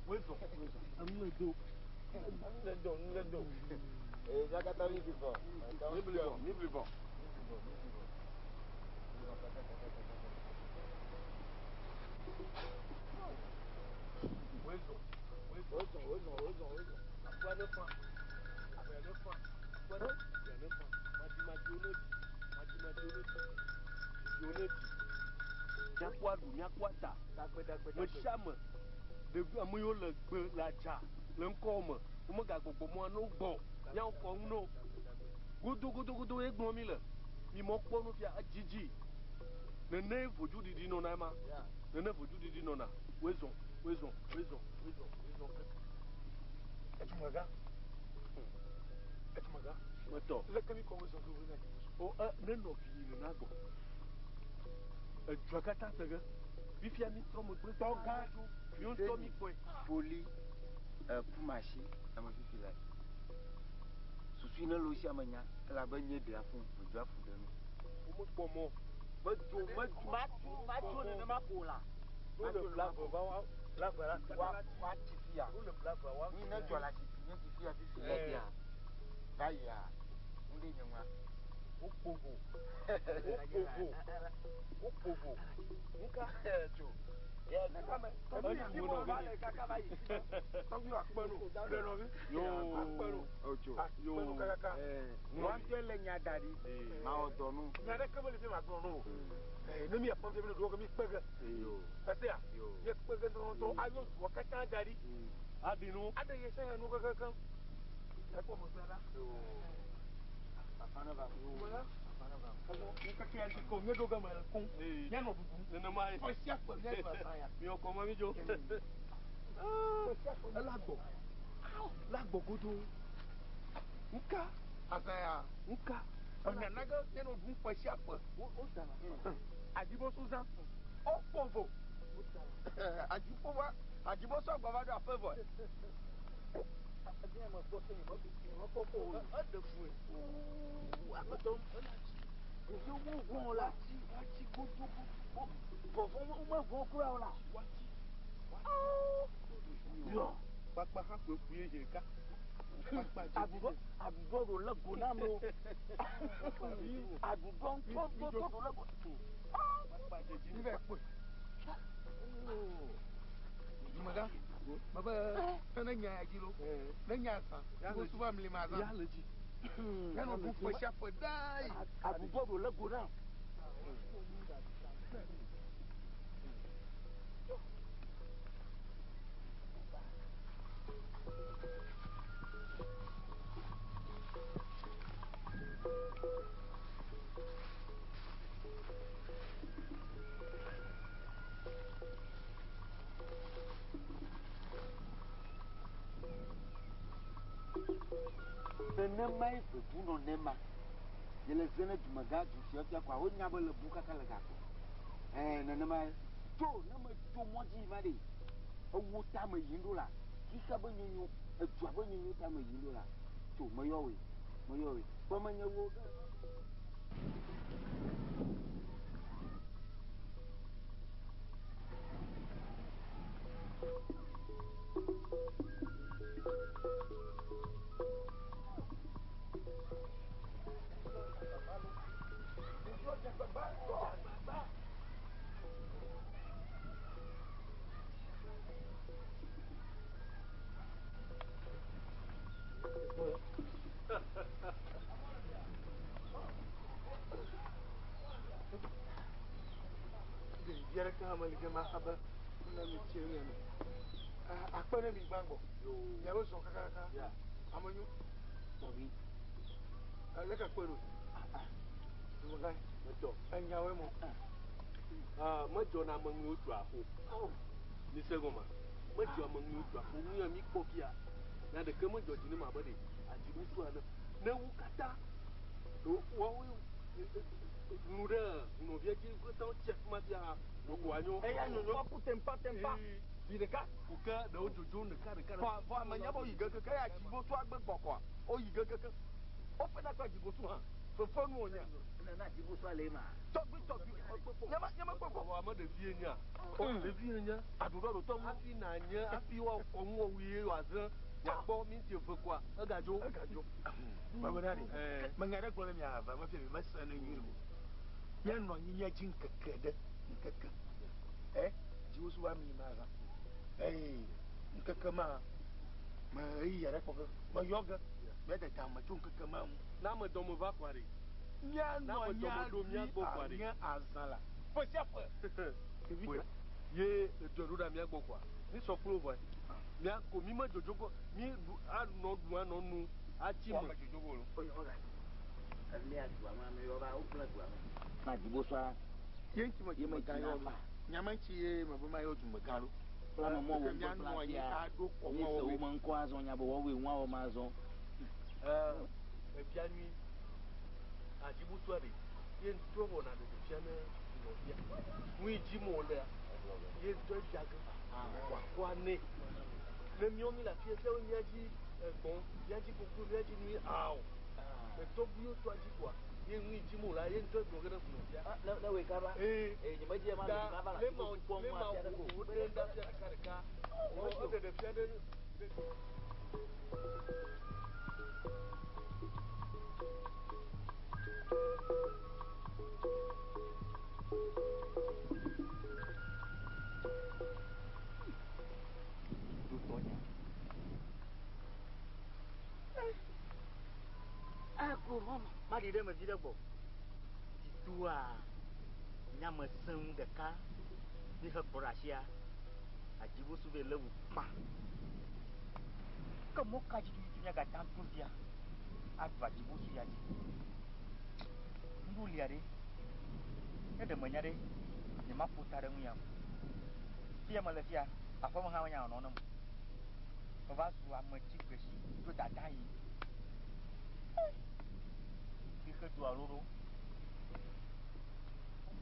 [SPEAKER 5] Wezɔ, wezɔ. Enu le do.
[SPEAKER 1] Enu le do, enu le do. Ee, miakata mi bli vɔ.
[SPEAKER 5] Mi bli vɔ, mi bli vɔ. Wezɔ, wezɔ,
[SPEAKER 1] wezɔ, wezɔ, wezɔ, wezɔ.
[SPEAKER 5] Akua ne fa, akua ne fa, akua ne, akua ne fa. Madimadio ne di, madimadio ne di, didio ne di. Miakpɔ aɖu, miakpɔ ata.
[SPEAKER 4] Dagbe, dagbe,
[SPEAKER 5] Me
[SPEAKER 4] dagbe.
[SPEAKER 5] sia me, ɖevi ame yiwo le gbe le adza le ŋkɔ me, womegagbɔgbɔ mɔa ne wogbɔ, miawo kɔ ŋu ne wo. Godo, godo, godo ye gblɔ mi le. Mi mɔ kpɔ nu fia edzidzi. Nene vodzu ɖiɖi nɔna ema. Nene vodzu ɖiɖi nɔna. Woezɔ, Woezɔ, woezɔ, woezɔ, woezɔ keke.
[SPEAKER 4] Edumegã. Edumegã.
[SPEAKER 5] Metɔ.
[SPEAKER 4] Leke mi kɔ wozɔ ɖo na dzibosu?
[SPEAKER 5] O e ne nɔvi yi nena gbɔ. Edzua katã se ge. Fifia mi trɔ megbe.
[SPEAKER 3] Tɔgã.
[SPEAKER 5] Miwo ŋutɔ mi kpɔe.
[SPEAKER 3] Foli ekumasi ame fifi la. Susu ne lo sia menya elabe nye ɖea fũ medzo afu ɖe nu.
[SPEAKER 5] Womekpɔ mɔ. Medzo medzo.
[SPEAKER 3] Matso matso nenema ko la.
[SPEAKER 5] No le blave va wa blave la.
[SPEAKER 3] Wa wa tsi fia.
[SPEAKER 5] No le blave wa.
[SPEAKER 3] Ni ne dzɔ la tsi fi nye tsi fia fifi le fia. Va yia. Ŋɖe nye ŋua.
[SPEAKER 5] Wokpo vo. Wokpo vo. Wokpo vo. Nuka?
[SPEAKER 3] Tso.
[SPEAKER 4] Tɔgbi akpe nu. Ɖe nɔvi. Akpe nu.
[SPEAKER 3] Otso.
[SPEAKER 4] Akpe nu kakaka.
[SPEAKER 3] Ŋua le nya da ɖi. Mawɔ dɔ nu.
[SPEAKER 4] Nya ɖeke mele fi magblɔ no. Ne mi akpɔ fi mi ɖo ke mi kpe ge. Esea? Mi kpe ge ŋutɔŋutɔ ayɔ dua katã da ɖi.
[SPEAKER 5] Aɖi nu.
[SPEAKER 4] Aɖe ye sɛn nu kekekeŋ. Ekpɔ megbe ɖa.
[SPEAKER 3] Papa ne va.
[SPEAKER 4] Wala. Ŋkeke ya dzi ko nye ɖo ge me le koŋ. Míanɔ ɖuɖum.
[SPEAKER 5] Nenema ye.
[SPEAKER 4] Ƒe sia ƒe míaɖu azã ya.
[SPEAKER 5] Miwɔ kɔma mi dzo. Ela gbɔ. La gbɔ godoo. Ŋka.
[SPEAKER 4] Azã ya.
[SPEAKER 5] Ŋka.
[SPEAKER 4] Menana ge míanɔ ɖum ƒe sia ƒe.
[SPEAKER 5] Wo da la.
[SPEAKER 4] Adzibosu zã. Woƒo vo.
[SPEAKER 3] Adziƒo va. Adzibosu agbɔ va ɖo aƒe vɔ.
[SPEAKER 5] Eɖe fue.
[SPEAKER 3] Aƒetɔ. Ɖeviwo mo vɔ̃ o la.
[SPEAKER 5] Watsi godo.
[SPEAKER 3] Vɔvɔ̃ womevɔ̃ kura o la.
[SPEAKER 5] Watsi.
[SPEAKER 3] Yɔ.
[SPEAKER 5] Kpakpa hã koe ƒu ye zi ɖeka. Kpakpa dzi.
[SPEAKER 3] Aɖuɖɔ aɖuɖɔ ɖo le go na amewo. Aɖuɖɔ ŋutɔ ŋutɔ ɖo le go.
[SPEAKER 5] Kpakpa dzi.
[SPEAKER 4] Mi va kpɔe. Dumegã. Mebe ne nya ya dzi lo. Ne nya zã. Dzibosu va mli ma zã.
[SPEAKER 5] Ya le dzi.
[SPEAKER 4] Míanɔ ɖum ƒe sia ƒe ɖaa yi.
[SPEAKER 3] Aɖuɖɔ ɖo le go na. Nenemae vedu nɔ nema. Ye le ze ne dumegã du sia fia koa wonya be le bu kaka le gakɔ. Ɛɛ nenemae. Tso ne metso mɔ dzi va ɖe ewo tame yim ɖo la, xixea be nyonyo, edua be nyonyo tame yim ɖo la. Tso meyɔ woe, meyɔ woe. Kpɔ menye wo.
[SPEAKER 4] Ɖevi aɖeke hã meli ge maxa be ne mi tsi eme. Akpe ɖe mi gbãgbɔ. Miawo zɔ kakaka. Ame nyo.
[SPEAKER 3] Tɔgbi.
[SPEAKER 4] Leke kpe ɖo? Dumegã.
[SPEAKER 5] Metɔ.
[SPEAKER 4] Enyawoe mɔ.
[SPEAKER 5] Medzɔ na ame ŋuiwo tso aƒo. Mi se gɔma. Medzɔ ame ŋuiwo tso aƒo. Nu ya mi kpɔ fia. Nya ɖeke medzɔ dzi ne ma be ɖe adzibosu ene. Ne wo katã woawo nu ɖe nɔvia dzi katã wotsi afi ma fia ɖeko anyo.
[SPEAKER 3] Eya nyonyo ku tempa tempa. Zi ɖeka.
[SPEAKER 5] Ko ke ɖewo dzodzo ɖeka ɖeka.
[SPEAKER 3] Vɔ vɔ ame nya be woyi ge keke ya dzibosu agbe gbɔkɔa. Woyi ge keke. Woƒe na kple dzibosu hã. Fefe nu wònye.
[SPEAKER 7] Nana dzibosu ale ma.
[SPEAKER 3] Tɔgbi tɔgbi. Nyema nyema kpɔ.
[SPEAKER 5] Vɔ ame ɖevi ye nya. Ɖevi ye nya.
[SPEAKER 3] Aɖuɖɔ ɖo tɔ mu.
[SPEAKER 5] Hafi na nye hafi woakɔ ŋuwɔwui ye wòazẽ. Miakpɔ minti eve koa egadzo.
[SPEAKER 4] Egadzo. Mebe na ɖe. Menya ɖe gblɔ ne mia ave mefia mi mese ne nyuie o. Míanɔ anyi míadzi ŋkeke ɖe ŋkeke. Ɛ dziwosu va mli ma zã. Eye ŋkeke ma me ɣeyiɣi aɖe kpɔ ge meyɔ ge míade dame tso ŋkeke ma ŋu.
[SPEAKER 5] Na ame dɔme va kɔa ɖe.
[SPEAKER 4] Míanɔ
[SPEAKER 5] Na ame
[SPEAKER 4] anyi
[SPEAKER 5] dɔme ɖo mía gbɔ kɔa ɖe.
[SPEAKER 4] anye azã la. Ƒe sia ƒe. Ɖevi
[SPEAKER 5] Ye edɔ ɖo ɖa mía gbɔ kɔa. Mi sɔ kplo vɔe. Mía ko mi me dzodzo gbɔ mi ɖu anɔ ɖu anɔ nu atsi me.
[SPEAKER 7] Elia dua me ame yɔ va wogblẽ dua me. Na dzibosua.
[SPEAKER 4] Ye ŋuti me
[SPEAKER 7] Ye me
[SPEAKER 4] dumegã
[SPEAKER 7] dzi
[SPEAKER 4] yɔ
[SPEAKER 7] na
[SPEAKER 4] ɖo. Nyame ŋuti ye me be mayɔ dumegã ɖo.
[SPEAKER 7] Kpla me mɔ wo
[SPEAKER 4] Ke
[SPEAKER 7] kpla
[SPEAKER 4] míanɔ anyi
[SPEAKER 7] fia.
[SPEAKER 4] aɖo kɔ
[SPEAKER 7] Mi se
[SPEAKER 4] mɔwo
[SPEAKER 7] wo me ŋkɔ azɔ nya be woawoe ŋua wɔm azɔ.
[SPEAKER 8] Ebia nyui. Adzibusua ɖe. Ye ŋutɔ wɔna ɖeɖe fia ne nɔvia. Nu yi dzi mo lea, ye ŋutɔ ebia ge. Wòakɔ anɛ. Ne míawo mi le afi ya fia be míadzi egbɔ̃, míadzi koklo, míadzi nu ye ao. Etɔgbuiwo tɔa dzi koa, ye nu yi dzi mo la, ye ŋutɔ egblɔ ge ne nɔvia.
[SPEAKER 7] Ne ne wòe kaba.
[SPEAKER 8] Ee.
[SPEAKER 7] Ee, nye medzi ma
[SPEAKER 8] Ta
[SPEAKER 7] ma va le
[SPEAKER 8] ne ma
[SPEAKER 7] atsibosu kpɔm
[SPEAKER 8] ne
[SPEAKER 7] ŋua
[SPEAKER 8] ma
[SPEAKER 7] fia ɖe ko.
[SPEAKER 8] wo ɖe ɖa fia ɖeka ɖeka. Wo ɖeɖe fia ɖe.
[SPEAKER 3] Ako mama, maɖi ɖe me vi ɖe gbɔ. Titoa nyame sẽŋu ɖeka mi he kplɔ ɖe asia. Adzibosu vɛ lé wu kpã. Ke mɔ ka dzi tututu míagate ŋu ato fia aɖu adzibosu ya dzi? Nuɖulia ɖe, ne ɖe menya ɖe, nyemaƒo ta ɖe ŋu ya o. Fia mele fia, aƒeme hã menya nɔnɔ nem o. Meva zu ame tsi gbesi tso dada yi. Xixe dua lolo.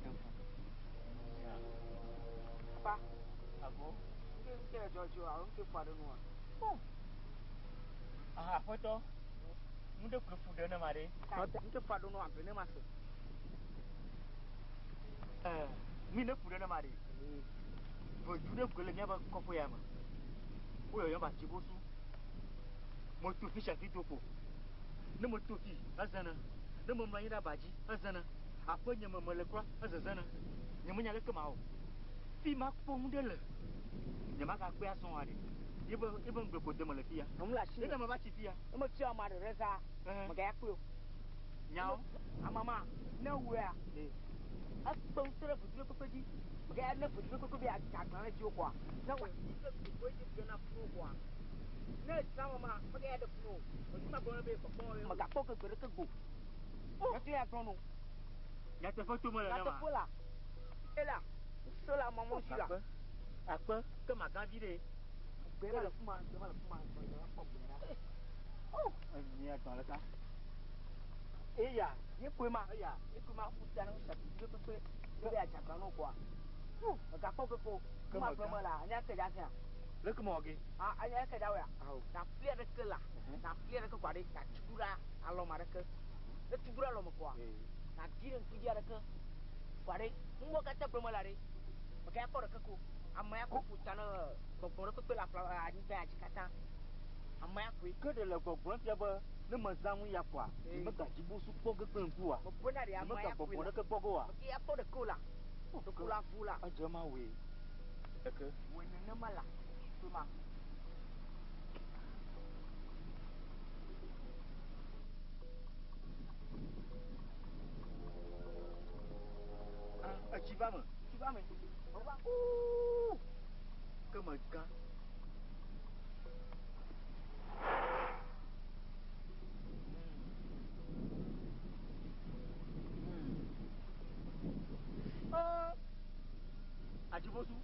[SPEAKER 3] Devu. Ya.
[SPEAKER 1] Papa.
[SPEAKER 3] Ago.
[SPEAKER 1] Nke nke le dzɔdzɔ alo nke ƒo aɖe nua?
[SPEAKER 3] Oh. Aha, aƒetɔ. Nu ɖe koe fu ɖe ne ma ɖe.
[SPEAKER 1] Nke ƒo aɖe nua gblẽ ne ma se.
[SPEAKER 3] Eh, mi ne fu ɖe ne ma ɖe. Ʋedu ɖe koe le míaƒe kɔƒe ya me. Woyɔyɔm be Atsibosu. Meto fi sia fi do kpo. Ne meto fi, ezena. Ne memlɔ anyi ɖe aba dzi, ezena. Aƒe nye me mele kura, ezezena. Nyemenya leke mawɔ. Fi makpɔ nu ɖe le. Nyemagakpɔe azɔ oa ɖe. Yebe yebe ŋugble ko dem le fia.
[SPEAKER 1] Enu le asi
[SPEAKER 3] Ne ɖe meva tsi fia.
[SPEAKER 1] Ne mefia ame aɖe ɖe za, megaya kpɔe o.
[SPEAKER 3] Nyawo.
[SPEAKER 1] Amama, ne ewɔea, ekpe ŋutɔ ɖe ʋedu ɖe kpekpe dzi. Megaya ne ʋedu ɖe kpekpe be yeadze aglã ɖe dziwò kɔa, ne wòatsi ɖe gbogbo dzi gena funu o kɔa, ne ezã amama, megaya ɖe funu o. Ʋedu ma gblɔ be gbɔgbɔ megakpɔ ke gbe ɖeke go. Nyateƒe ya gblɔ no.
[SPEAKER 3] Nyateƒe to mele ne ma.
[SPEAKER 1] Nyateƒe la. Ela, ŋusẽ le amewo si la.
[SPEAKER 3] Akpe, akpe, ke magã vi ɖe.
[SPEAKER 1] Gbe ma le fuma, gbe ma le fuma, gbe ma kpɔ gbe ɖa.
[SPEAKER 3] Oh, enyi etɔ̃ ɖeka. Eya,
[SPEAKER 1] ye koe ma.
[SPEAKER 3] Eya,
[SPEAKER 1] ye koe ma ƒu ta na ŋusẽ tutu ɖe kpekpe. Be yeadze aglã na wo kɔa. Fu, megakpɔ ke ko.
[SPEAKER 3] Ke
[SPEAKER 1] Kuma
[SPEAKER 3] megã.
[SPEAKER 1] gblɔ me la, anya ke dza sia.
[SPEAKER 3] Leke mewɔ ge?
[SPEAKER 1] Ah, anya ke dza wɔa? Na fli aɖeke la. Na fli aɖeke kɔa ɖe, na tugu ɖe alɔme aɖeke. Ne tugu ɖe alɔme kɔa, na di ɖe ŋku dzi aɖeke. Kɔa ɖe, nuwo katã gblɔ me la ɖe. Mega kpɔ ɖeke ko. Ame ya ko ƒo ta na gbɔgbɔ ɖe kpekpe le afla anyigba ya dzi katã. Ame ya koe.
[SPEAKER 3] Ke ɖe le gbɔgblɔm fia be ne mezã ŋu ya kɔa, megadzibosu kpɔ ge kple ŋku oa?
[SPEAKER 1] Mebena ɖe ame ya koe
[SPEAKER 3] Mega gbɔgbɔ
[SPEAKER 1] la.
[SPEAKER 3] ɖeke kpɔ ge oa?
[SPEAKER 1] Mega ya kpɔ ɖeke o la. Ɖeko la ʋu la.
[SPEAKER 3] Edze ma wɔe. Eke.
[SPEAKER 1] Wɔe nenema la. Koe ma.
[SPEAKER 3] Ah, etsi va me.
[SPEAKER 1] Etsi va me.
[SPEAKER 3] Ooo. Ke megã. Adzibosu,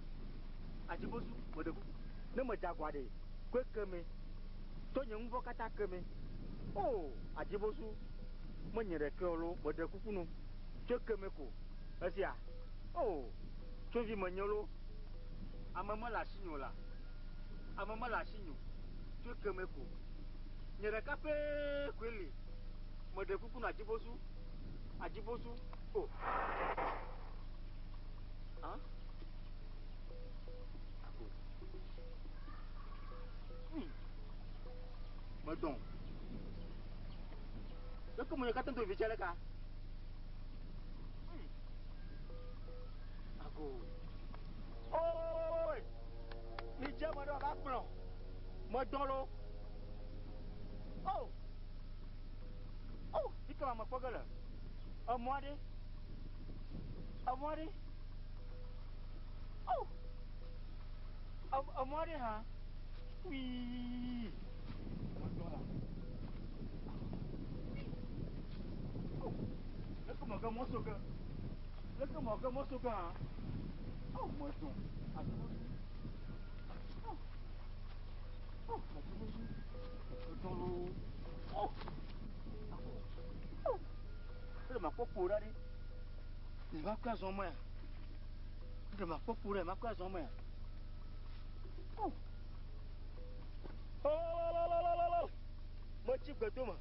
[SPEAKER 3] adzibosu, meɖe kuku. Ne medze agɔa ɖe, koe ke me. Tɔ nye nuvɔ katã ke me. O, adzibosu, menye ɖeke o lo, meɖe kuku no. Tso ke me ko. Esia, o, tso vi menye lo. Ame mele asinye o la. Ame mele asinye o. Tso ke me ko. Nye ɖeka pɛ koe li. Meɖe kuku no adzibosu. Adzibosu, o. Ah? Ako. Medɔn. Leke mo nye katã do vi tse leka? Ako. Oi! Mi dze me ɖe va kplɔ. Medɔn lo. Oh! Oh! Fi ke ma me kpɔ ge le. Emɔ aɖe. Emɔ aɖe. Oh! Emɔ aɖe hã. Wii! Medɔn la. Oh! Leke me ge mɔ so ge? Leke me ge mɔ so ge hã? Oh, medɔn. Adzibosu.
[SPEAKER 7] kpo ɖa ɖe. Ne va kɔ azɔ mea. Ɖe ma kpɔ kpo ɖe ma kɔ azɔ mea. Oh. Oh. Metsi gbedome.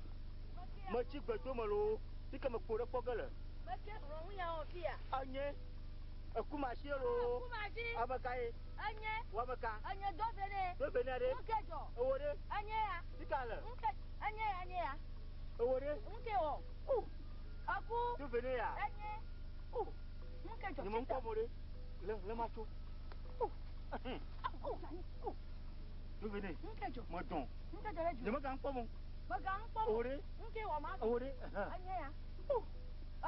[SPEAKER 7] Metsi gbedome loo. Fike me kpo ɖe kpɔ ge le.
[SPEAKER 2] Meke rɔ̃ ya wɔ fia.
[SPEAKER 7] Enye. Eku ma si loo.
[SPEAKER 2] Eku ma si.
[SPEAKER 7] Ame ka ye?
[SPEAKER 2] Enye.
[SPEAKER 7] Wɔ ame ka?
[SPEAKER 2] Enye dɔ ve ne.
[SPEAKER 7] Do ve ne ɖe.
[SPEAKER 2] Nuke dzɔ.
[SPEAKER 7] Ewo ɖe.
[SPEAKER 2] Enye ya.
[SPEAKER 7] Fika le?
[SPEAKER 2] Nuke. Enye ya enye ya.
[SPEAKER 7] Ewo ɖe.
[SPEAKER 2] Nuke wɔ.
[SPEAKER 7] Oh.
[SPEAKER 2] Eku.
[SPEAKER 7] Do ve ne ya.
[SPEAKER 2] Enye.
[SPEAKER 7] Oh.
[SPEAKER 2] Nuke dzɔ.
[SPEAKER 7] Nye me ŋkɔ mo ɖe. Le le ma tso. Oh.
[SPEAKER 2] Oh.
[SPEAKER 7] Oh. Do ve ne.
[SPEAKER 2] Nuke dzɔ.
[SPEAKER 7] Me dɔn.
[SPEAKER 2] Nuke dzɔ ɖe dzi.
[SPEAKER 7] Nye me ga ŋkpɔ mo.
[SPEAKER 2] Mega ŋkpɔ mo.
[SPEAKER 7] Ewo ɖe.
[SPEAKER 2] Nuke wɔ ma.
[SPEAKER 7] Ewo ɖe.
[SPEAKER 2] Enye ya.
[SPEAKER 7] Oh.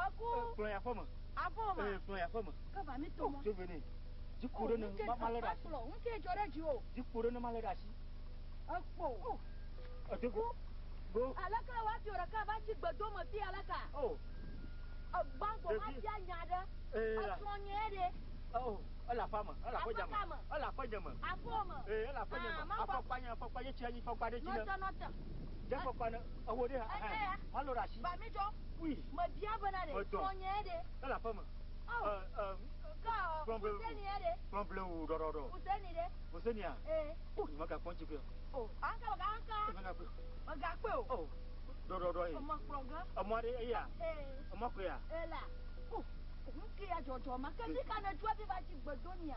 [SPEAKER 2] Eku.
[SPEAKER 7] Kplɔ ya ƒe me.
[SPEAKER 2] Afɔ ma.
[SPEAKER 7] Ee kplɔ ya ƒe me.
[SPEAKER 2] Ke va mi to mɔ.
[SPEAKER 7] Do ve ne. Dzikpo ɖe ne ma ma lé ɖe asi.
[SPEAKER 2] Kplɔ. Nuke dzɔ ɖe dzi o.
[SPEAKER 7] Dzikpo ɖe ne ma lé ɖe asi.
[SPEAKER 2] Ekpo.
[SPEAKER 7] Edo go. Go.
[SPEAKER 2] Aleke wa fi ɖeka va tsi gbedome fi aleka?
[SPEAKER 7] Oh.
[SPEAKER 2] Egbãgbɔ ma
[SPEAKER 7] Ɖevi.
[SPEAKER 2] fia nya ɖe.
[SPEAKER 7] Ee la.
[SPEAKER 2] Esrɔ̃ nye ɖe.
[SPEAKER 7] Oh. Ele aƒea me. Ele aƒe dze me. Ele aƒe dze me.
[SPEAKER 2] Aƒe me.
[SPEAKER 7] Ee ele aƒe dze
[SPEAKER 2] Ah,
[SPEAKER 7] me.
[SPEAKER 2] ma kpɔ.
[SPEAKER 7] Afɔkpa nye afɔkpa nye tsi anyi fɔkpa ɖe dzi ne.
[SPEAKER 2] Nɔte nɔte.
[SPEAKER 7] Dze afɔkpa ne ewo ɖe ha.
[SPEAKER 2] Enye ya.
[SPEAKER 7] Ma lɔ ɖe asi.
[SPEAKER 2] Ba mi dzɔ.
[SPEAKER 7] Ui.
[SPEAKER 2] Mebia bena ɖe.
[SPEAKER 7] Medɔ.
[SPEAKER 2] Srɔ̃ nye ɖe.
[SPEAKER 7] Ele aƒe me.
[SPEAKER 2] Oh.
[SPEAKER 7] Ɛ ɛ.
[SPEAKER 2] Ke
[SPEAKER 7] Kplɔ blewu.
[SPEAKER 2] Fuseni ye ɖe.
[SPEAKER 7] Kplɔ blewu ɖɔɖɔɖɔ.
[SPEAKER 2] Fuseni ɖe.
[SPEAKER 7] Fusenia.
[SPEAKER 2] Ee.
[SPEAKER 7] Oh, nye megakpɔ ŋuti kpe o.
[SPEAKER 2] Oh, anka mega anka.
[SPEAKER 7] Nye megakpɔe o.
[SPEAKER 2] Megakpɔe o.
[SPEAKER 7] Oh. Ɖɔɖɔɖɔ ye.
[SPEAKER 2] Eme kplɔ ge.
[SPEAKER 7] Emɔ ɖe eya.
[SPEAKER 2] Ee.
[SPEAKER 7] Emɔ koe ya.
[SPEAKER 2] Ela. Oh. Nuke ya dzɔdzɔ ma. Ke fi ka ne tso hafi va tsi gbedomia?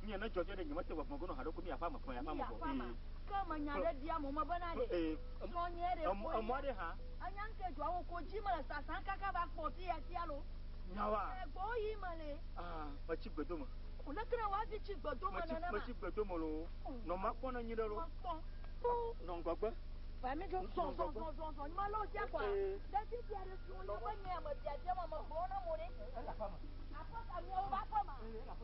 [SPEAKER 7] Nye ne dzɔdzɔ ɖe nye mete gbɔgbɔ gono haɖe ko mi aƒea me kplɔ ya aƒea me
[SPEAKER 2] Mi
[SPEAKER 7] vɔ.
[SPEAKER 2] aƒea me. Ke me nya ɖe bia mo me bena ɖe.
[SPEAKER 7] Ee.
[SPEAKER 2] Srɔ̃ nye ɖe.
[SPEAKER 7] Emɔ ɖe hã.
[SPEAKER 2] Enya ŋke dzɔa wo ko dzi me le sasã kaka va kpɔ fi ya tia lo.
[SPEAKER 7] Nyawa.
[SPEAKER 2] Egbɔ yi me le.
[SPEAKER 7] Ah, metsi gbedome.
[SPEAKER 2] Leke ne woavi tsi gbedome
[SPEAKER 7] Metsi
[SPEAKER 2] nenema?
[SPEAKER 7] metsi gbedome loo. Nɔ ma kpɔ ne nyi ɖe lo.
[SPEAKER 2] Ma kpɔ.
[SPEAKER 7] Nɔ ŋgɔgbe.
[SPEAKER 2] Va mi dzo zɔn zɔn zɔn zɔn zɔn. Nyuma lɔ tia kɔa.
[SPEAKER 7] Ee.
[SPEAKER 2] Ɖevi tia ɖe si wonye be nye ame biabia ma me gblɔ na mo ɖe.
[SPEAKER 7] Ele aƒea me.
[SPEAKER 2] Aƒe ka miawo va aƒe ma?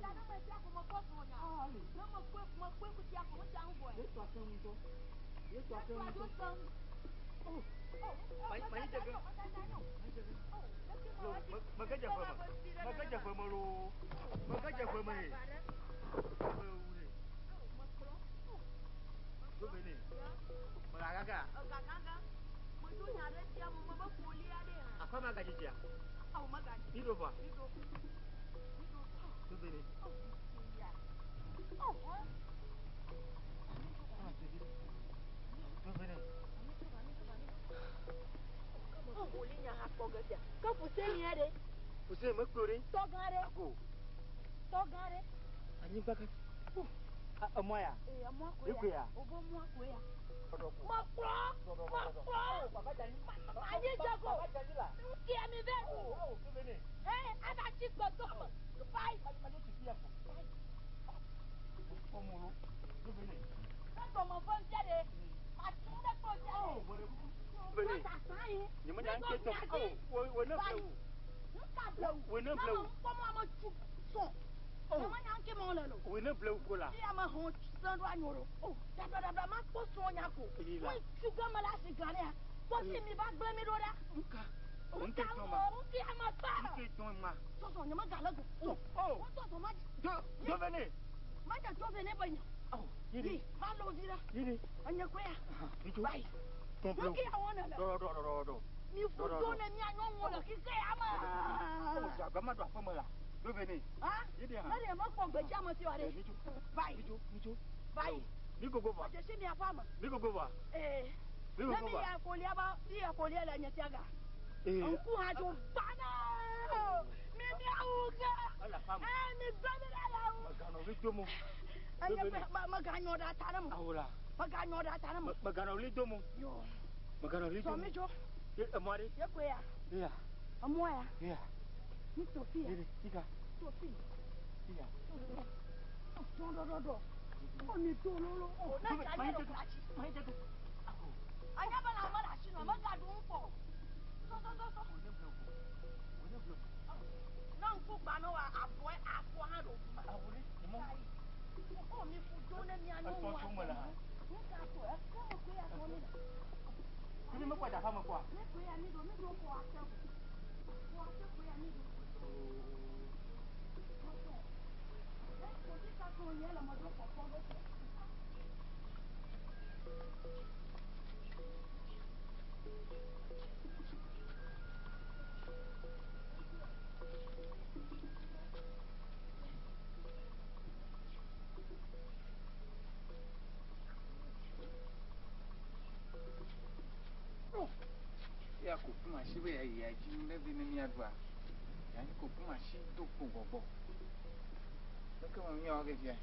[SPEAKER 2] Ta ne me tia ko me kpɔ srɔ̃ nya. Ne me kpɔe me kpɔe ku tia ko me tia ŋu vɔe.
[SPEAKER 7] Ye tɔ ase ŋutɔ. Ye tɔ ase
[SPEAKER 2] Ye tɔ
[SPEAKER 7] ŋutɔ.
[SPEAKER 2] ase ŋutɔ.
[SPEAKER 7] Oh. Manyi dze ge. Mege dze ƒe me. Mege dze ƒe me loo. Mege dze ƒe me ye. Ewu ɖe. Do be ne. Megagaga.
[SPEAKER 2] Egagaga. Medo nya ɖe tia mo me be ƒolia ɖe hã.
[SPEAKER 7] Aƒea me agadzidzia?
[SPEAKER 2] Awo megadzi.
[SPEAKER 7] Mi ɖo vɔa?
[SPEAKER 2] Mi ɖo. Mi ɖo.
[SPEAKER 7] Do be ne.
[SPEAKER 2] Oh, ya. Oh, hã.
[SPEAKER 7] Do be ne.
[SPEAKER 2] Ke fuseni ya ɖe.
[SPEAKER 7] Fuseni mekplɔ ɖe.
[SPEAKER 2] Tɔgã ɖe.
[SPEAKER 7] Ago.
[SPEAKER 2] Tɔgã ɖe.
[SPEAKER 7] Anyigba ka. Oh. Emɔ ya.
[SPEAKER 2] Ee, emɔ koe
[SPEAKER 7] Ekoe ya.
[SPEAKER 2] ya. Wobe mɔ koe ya. Mekplɔ. Mekplɔ. Anyi dze go. Nukia mi vɛ. Ee, ava tsi gbedome. Vai. Ne dɔme ve ŋutia ɖe. Matu ɖe kplɔ ŋutia ɖe.
[SPEAKER 7] Bene.
[SPEAKER 2] Sasã ye.
[SPEAKER 7] Nye me nya ŋke tɔ. Oh, wo wo ne blewu.
[SPEAKER 2] Nuka blewu?
[SPEAKER 7] Wo ne blewu.
[SPEAKER 2] Ne me ŋkpɔ mɔ ame tu sɔn.
[SPEAKER 7] Oh.
[SPEAKER 2] Ne me nya ŋke mɔ le lo.
[SPEAKER 7] Wo ne blewu ko la.
[SPEAKER 2] Fi ame hɔn sẽ ɖo anyo ɖo. Oh, ɖablaɖabla ma kpɔ srɔ̃ nya ko.
[SPEAKER 7] Eyi la.
[SPEAKER 2] Wo tu ge me le asi gã ɖea. Kpɔ si mi va gblẽ mi ɖo ɖa.
[SPEAKER 7] Nuka?
[SPEAKER 2] Nuka
[SPEAKER 7] Ŋke tɔn ma.
[SPEAKER 2] ŋke ame kpa.
[SPEAKER 7] Ŋke tɔn ma.
[SPEAKER 2] Sɔsɔ nye me gale go.
[SPEAKER 7] Oh, oh.
[SPEAKER 2] Wo sɔsɔ ma dzi.
[SPEAKER 7] Do do ve ne.
[SPEAKER 2] Ma dze do ve ne be nya.
[SPEAKER 7] Oh, yiri.
[SPEAKER 2] Yi, va lo vi ɖa.
[SPEAKER 7] Yiri.
[SPEAKER 2] Enye koe ya.
[SPEAKER 7] Mi dzo.
[SPEAKER 2] Vai.
[SPEAKER 7] Tɔn blewu.
[SPEAKER 2] Nuke ya wɔ ne le?
[SPEAKER 7] Ɖɔ ɖɔ ɖɔ ɖɔ ɖɔ.
[SPEAKER 2] Mi ƒu do ne mia nyɔnuwo le xixe ya me.
[SPEAKER 7] Oh, dzagbã ma ɖo aƒe me la. Do ve ne.
[SPEAKER 2] Ha?
[SPEAKER 7] Yiri hã.
[SPEAKER 2] Ne ɖe mekpɔ gbedzi ame si wa ɖe.
[SPEAKER 7] Mi dzo.
[SPEAKER 2] Vai.
[SPEAKER 7] Mi dzo. Mi dzo.
[SPEAKER 2] Vai.
[SPEAKER 7] Mi gogo vɔa.
[SPEAKER 2] Medze si mia ƒe ame.
[SPEAKER 7] Mi gogo vɔa.
[SPEAKER 2] Ee.
[SPEAKER 7] Mi
[SPEAKER 2] Ne
[SPEAKER 7] gogo
[SPEAKER 2] mi
[SPEAKER 7] vɔa.
[SPEAKER 2] ya kolia ba, mi ya kolia le nye tia ga.
[SPEAKER 7] Ee.
[SPEAKER 2] Ŋku hã dzo gbana. Mi miawo ge.
[SPEAKER 7] Ele aƒea me.
[SPEAKER 2] Ee, mi gbe mi ɖe la wo.
[SPEAKER 7] Meganɔ ɣli dom o.
[SPEAKER 2] Enye be meganyɔ ɖe ata ɖe me.
[SPEAKER 7] Awo la.
[SPEAKER 2] Meganyɔ ɖe ata ɖe me.
[SPEAKER 7] Meganɔ ɣli dom o.
[SPEAKER 2] Yo.
[SPEAKER 7] Meganɔ ɣli
[SPEAKER 2] Sɔ
[SPEAKER 7] dom o.
[SPEAKER 2] mi dzo.
[SPEAKER 7] Ye emɔ ɖe.
[SPEAKER 2] Ye koe ya.
[SPEAKER 7] Ya.
[SPEAKER 2] Emɔ ya.
[SPEAKER 7] Ya.
[SPEAKER 2] Mi to fi ya.
[SPEAKER 7] Yiri fika.
[SPEAKER 2] To fi.
[SPEAKER 7] Ya.
[SPEAKER 2] Zɔn ɖɔɖɔɖɔ. O mi do lolo. O ne dza nye ɖo klatsi. Anya be lãme le asi nɔ megaɖu nu kpɔ o. Sɔ sɔ sɔ sɔ. Ne ŋku gbã ne wa abɔe afɔ hã ɖo ma. O mi ƒu do ne mia nyɔnuwo.
[SPEAKER 7] Etɔ tso me le hã.
[SPEAKER 2] Nuka tɔ eke me koe ya tɔ mi le.
[SPEAKER 7] Mi mekpɔ dza ƒe ame kpɔa?
[SPEAKER 2] Ne koe ya mi ɖo mi ɖo xɔ ate. Xɔ ate koe ya mi ɖo. Ne kovi ka ko nye le me ɖo kpɔkpɔ be.
[SPEAKER 3] Kumasi be yeayia dzi nu ɖe vɛ ne míaɖua, yanyi ko kumasi do kpo gbɔgbɔ. Leke me míawɔ ge fia?